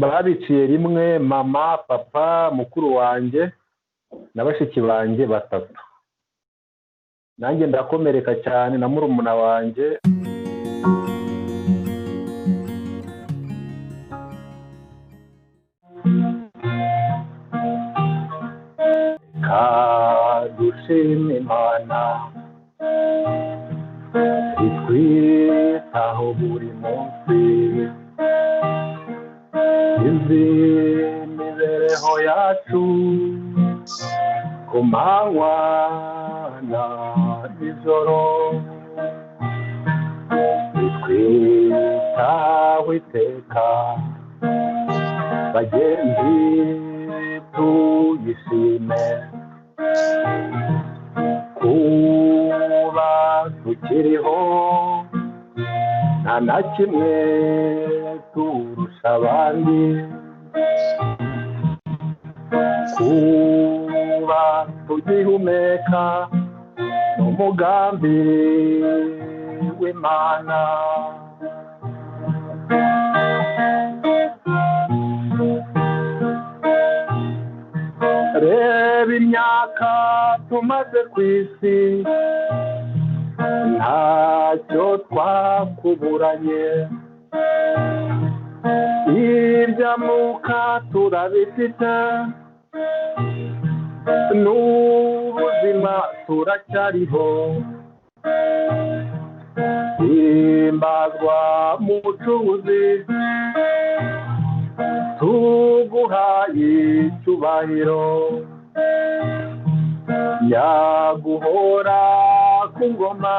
Babiciye rimwe mama, papa, mukuru wanjye na bashiki banjye batatu. Nanjye ndakomereka cyane na murumuna wanjye. Kadushima Imana itwitaho buri munsi, izi mibereho yacu ku manywa na nijoro, itwitaho iteka bagenzi tuyishime, kuba tukiriho nta na kimwe turusha abandi, kuba tugihumeka n'umugambi w'Imana. Reba imyaka tumaze ku isi, ntacyo twakuburanye, ibyamuka turabifite, n'ubuzima turacyariho. Himbazwa Mucunguzi, tuguhaye icyubahiro, yaguhora ku ngoma,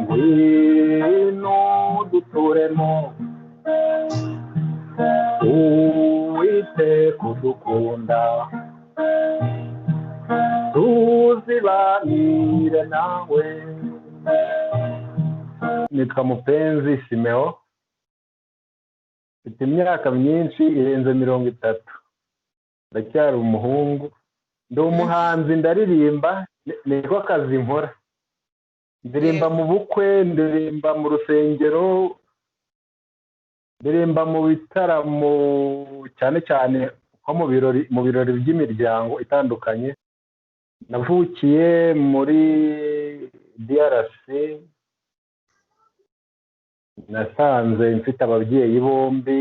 ngwino duturemo, Uwiteka udukunda, tuzibanire nawe. Nitwa Mupenzi Simeo, mfite imyaka myinshi irenze 30, ndacyari umuhungu, ndi umuhanzi, ndaririmba, niko kazi nkora. Ndirimba mu bukwe, ndirimba mu rusengero, ndirimba mu bitaramo, cyane cyane nko mu birori by'imiryango itandukanye. Navukiye muri DRC, nasanze mfite ababyeyi bombi,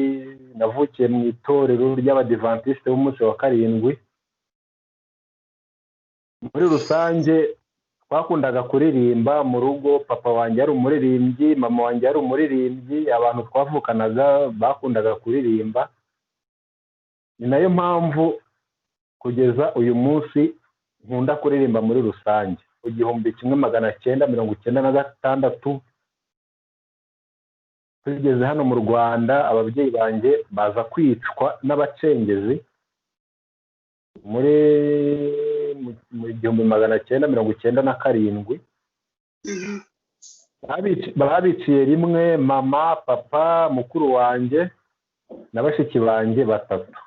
navukiye mu itorero ry'Abadivantisite b'umunsi wa 7. Muri rusange twakundaga kuririmba mu rugo, papa wanjye yari umuririmbyi, mama wanjye yari umuririmbyi, abantu twavukanaga bakundaga kuririmba. Ni nayo mpamvu kugeza uyu munsi nkunda kuririmba muri rusange. Mu 1996 tugeze hano mu Rwanda, ababyeyi banjye baza kwicwa n'abacengezi muri mu 1997. Babiciye rimwe mama, papa, mukuru wanjye na bashiki banjye batatu.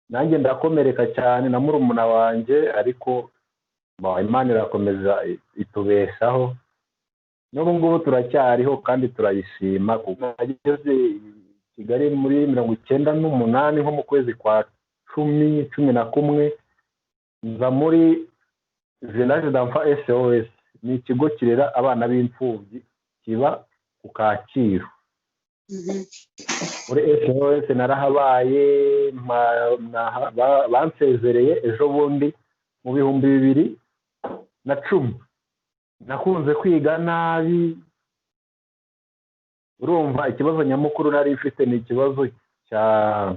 Nanjye ndakomereka cyane na murumuna wanjye, ariko Imana irakomeza itubeshaho, n'ubu ngubu turacyariho kandi turayishima. Kuko nageze i Kigali muri 98 nko mu kwezi kwa 10, 11, nza muri Village d'Enfants SOS, ni ikigo kirera abana b'imfubyi kiba ku Kacyiru. Muri SOS narahabaye, bansezereye ejo bundi mu 2010. Nakunze kwiga nabi, urumva ikibazo nyamukuru nari mfite ni ikibazo cya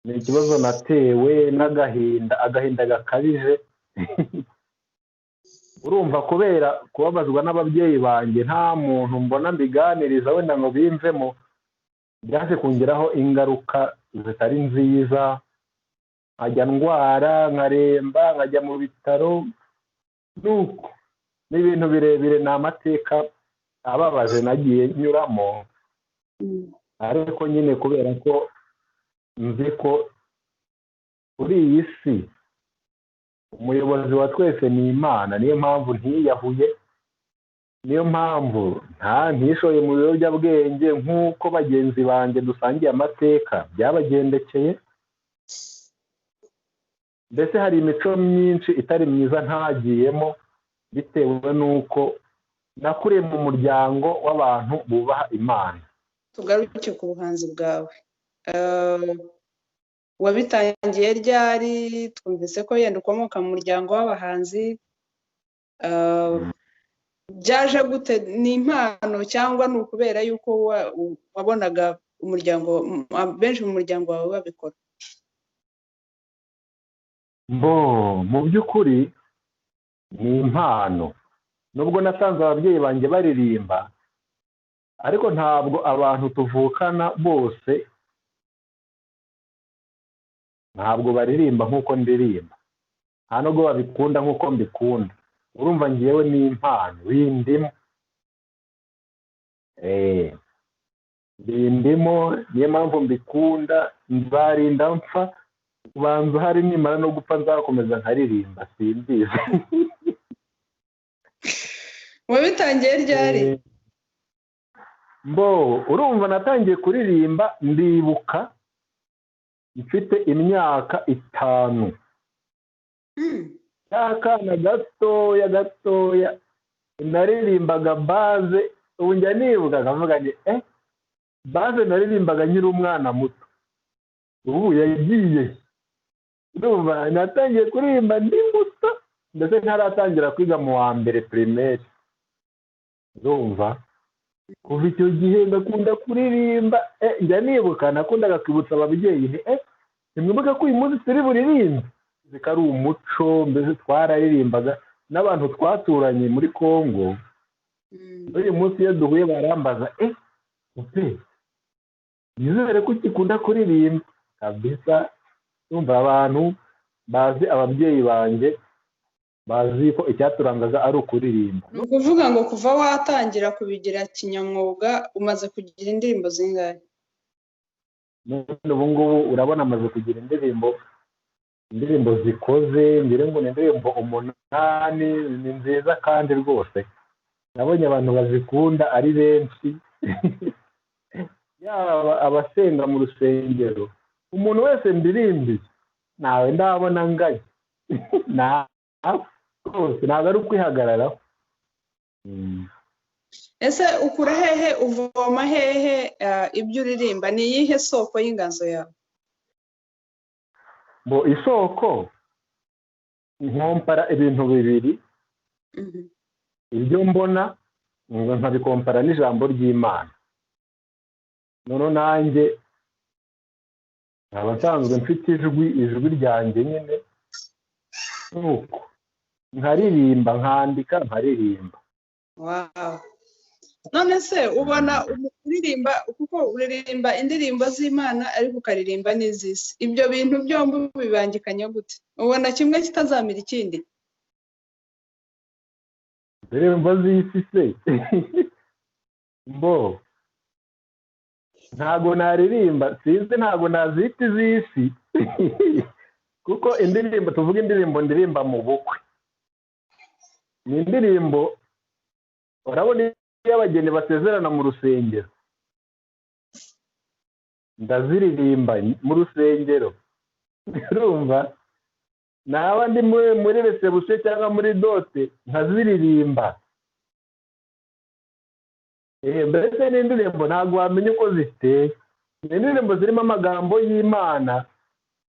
ni ikibazo natewe n'agahinda, agahinda gakabije. Urumva kubera kubabazwa n'ababyeyi banjye, nta muntu mbona mbiganiriza wenda ngo bimvemo, byaje kungeraho ingaruka zitari nziza, nkajya ndwara, nkaremba, nkajya mu bitaro. Nuko ni ibintu birebire, ni amateka ababaje nagiye nyuramo, ariko nyine kubera ko nzi ko kuri iyi si umuyobozi wa twese ni Imana, niyo mpamvu ntiyahuye. Niyo mpamvu ntishoye mu biyobyabwenge nk'uko bagenzi banjye dusangiye amateka byabagendekeye. Mbese hari imico myinshi itari myiza ntagiyemo, bitewe n'uko nakuriye mu muryango w'abantu bubaha Imana. Tugaruke ku buhanzi bwawe. Wabitangiye ryari? Twumvise ko yenda ukomoka mu muryango w'abahanzi. Byaje gute? Ni impano cyangwa ni ukubera yuko wabonaga umuryango, benshi mu muryango wawe babikora? Mbo mu by'ukuri ni impano. Nubwo nasanze ababyeyi banjye baririmba, ariko ntabwo abantu tuvukana bose ntabwo baririmba nk'uko ndirimba, nta nubwo babikunda nk'uko mbikunda. Urumva ngewe ni impano bindimo, bindimo, niyo mpamvu mbikunda. Nzarinda mpfa, ubanza hari nimara no gupfa nzakomeza nkaririmba, simbizi. Wabitangiye ryari? Mbo urumva natangiye kuririmba ndibuka mfite imyaka 5. Akana gatoya gatoya naririmbaga baze. Ubu njya nibuka nkavuga nti baze naririmbaga nkiri umwana muto, ubu yagiye. Urumva natangiye kuririmba ndi muto, ndetse ntaratangira kwiga mu wa mbere primaire. Urumva kuva icyo gihe ndakunda kuririmba. Njya nibuka nakundaga kwibutsa ababyeyi nti ntimwibuke ko uyu munsi turi buririmbe. Ko ari umuco, mbese twararirimbaga n'abantu twaturanye muri Kongo. Uyu munsi iyo duhuye barambaza, upe nizere ko ukikunda kuririmba kabisa. Urumva abantu bazi ababyeyi banjye bazi ko icyaturangaga ari ukuririmba. Ni ukuvuga ngo kuva watangira kubigira kinyamwuga umaze kugira indirimbo zingahe? None ubu ngubu urabona amaze kugira indirimbo zikoze, ngira ngo ni indirimbo 8. Ni nziza kandi rwose nabonye abantu bazikunda ari benshi. Yaba abasenga mu rusengero, umuntu wese ndirimbiye nawe ndabona ngaye rwose, ntabwo ari ukwihagararaho. Ese ukura hehe, uvoma hehe ibyo uririmba? Ni iyihe soko y'inganzo yawe? Bo isoko nkompara ibintu bibiri, ibyo mbona nkabikompara n'ijambo ry'Imana. Noneho nanjye nkaba nsanzwe mfite ijwi ryanjye nyine, nuko nkaririmba, nkandika, nkaririmba. None se ubona uririmba, kuko uririmba indirimbo z'Imana ariko ukaririmba n'iz'isi, ibyo bintu byombi bibangikanya gute? Ubona kimwe kitazamira ikindi? Indirimbo z'isi se mbo ntago naririmba, sinzi, ntago nazita iz'isi kuko indirimbo, tuvuga indirimbo ndirimba mu bukwe, ni indirimbo urabona iyo abageni basezerana mu rusengero, ndaziririmba mu rusengero. Urumva naba ndi muri resebusiyo cyangwa muri dote nkaziririmba. Mbese ni indirimbo ntabwo wamenya uko ziteye. Ni indirimbo zirimo amagambo y'Imana,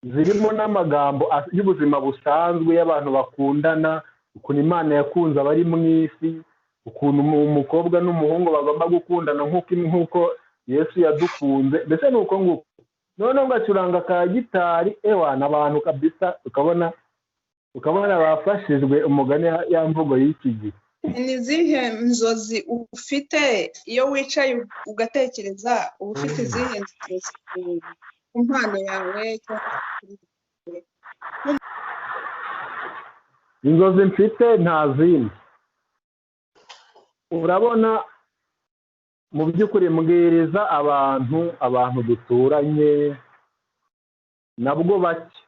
zirimo n'amagambo y'ubuzima busanzwe y'abantu bakundana, ukuntu Imana yakunze abari mu isi, ukuntu umukobwa n'umuhungu bagomba gukundana nk'uko Yesu yadukunze. Mbese ni uko nguko. Noneho ngacuranga ka gitari, ewana abantu kabisa ukabona bafashijwe umugani ya mvugo y'iki gihe. Ni izihe nzozi ufite iyo wicaye ugatekereza? Uba ufite izihe nzozi ku mpano yawe? Inzozi mfite nta zindi. Urabona mu by'ukuri mbwiriza abantu duturanye nabwo bake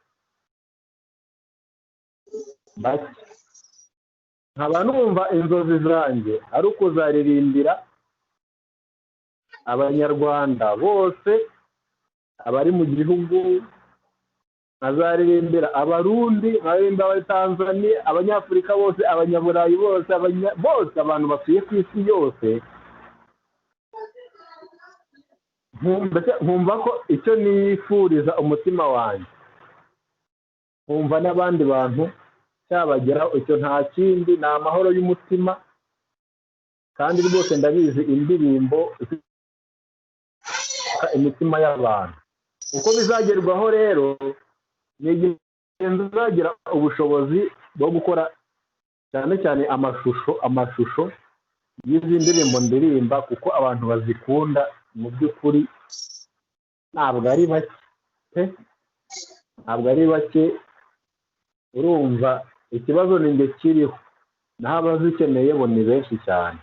bake, Nkaba numva inzozi zanjye ari ukuzaririmbira Abanyarwanda bose, abari mu gihugu, nkazaririmbira Abarundi, nkaririmba Abatanzania, Abanyafurika bose, Abanyaburayi bose, bose, abantu batuye ku isi yose. Nkumva ko icyo nifuriza umutima wanjye, nkumva n'abandi bantu cyabageraho, icyo nta kindi, ni amahoro y'umutima. Kandi rwose ndabizi, indirimbo imitima y'abantu uko bizagerwaho rero ni igihe nzagira ubushobozi bwo gukora cyane cyane amashusho y'izi ndirimbo ndirimba, kuko abantu bazikunda mu by'ukuri ntabwo ari bake pe, ntabwo ari bake. Urumva ikibazo ni njye kiriho, naho abazikeneye bo ni benshi cyane.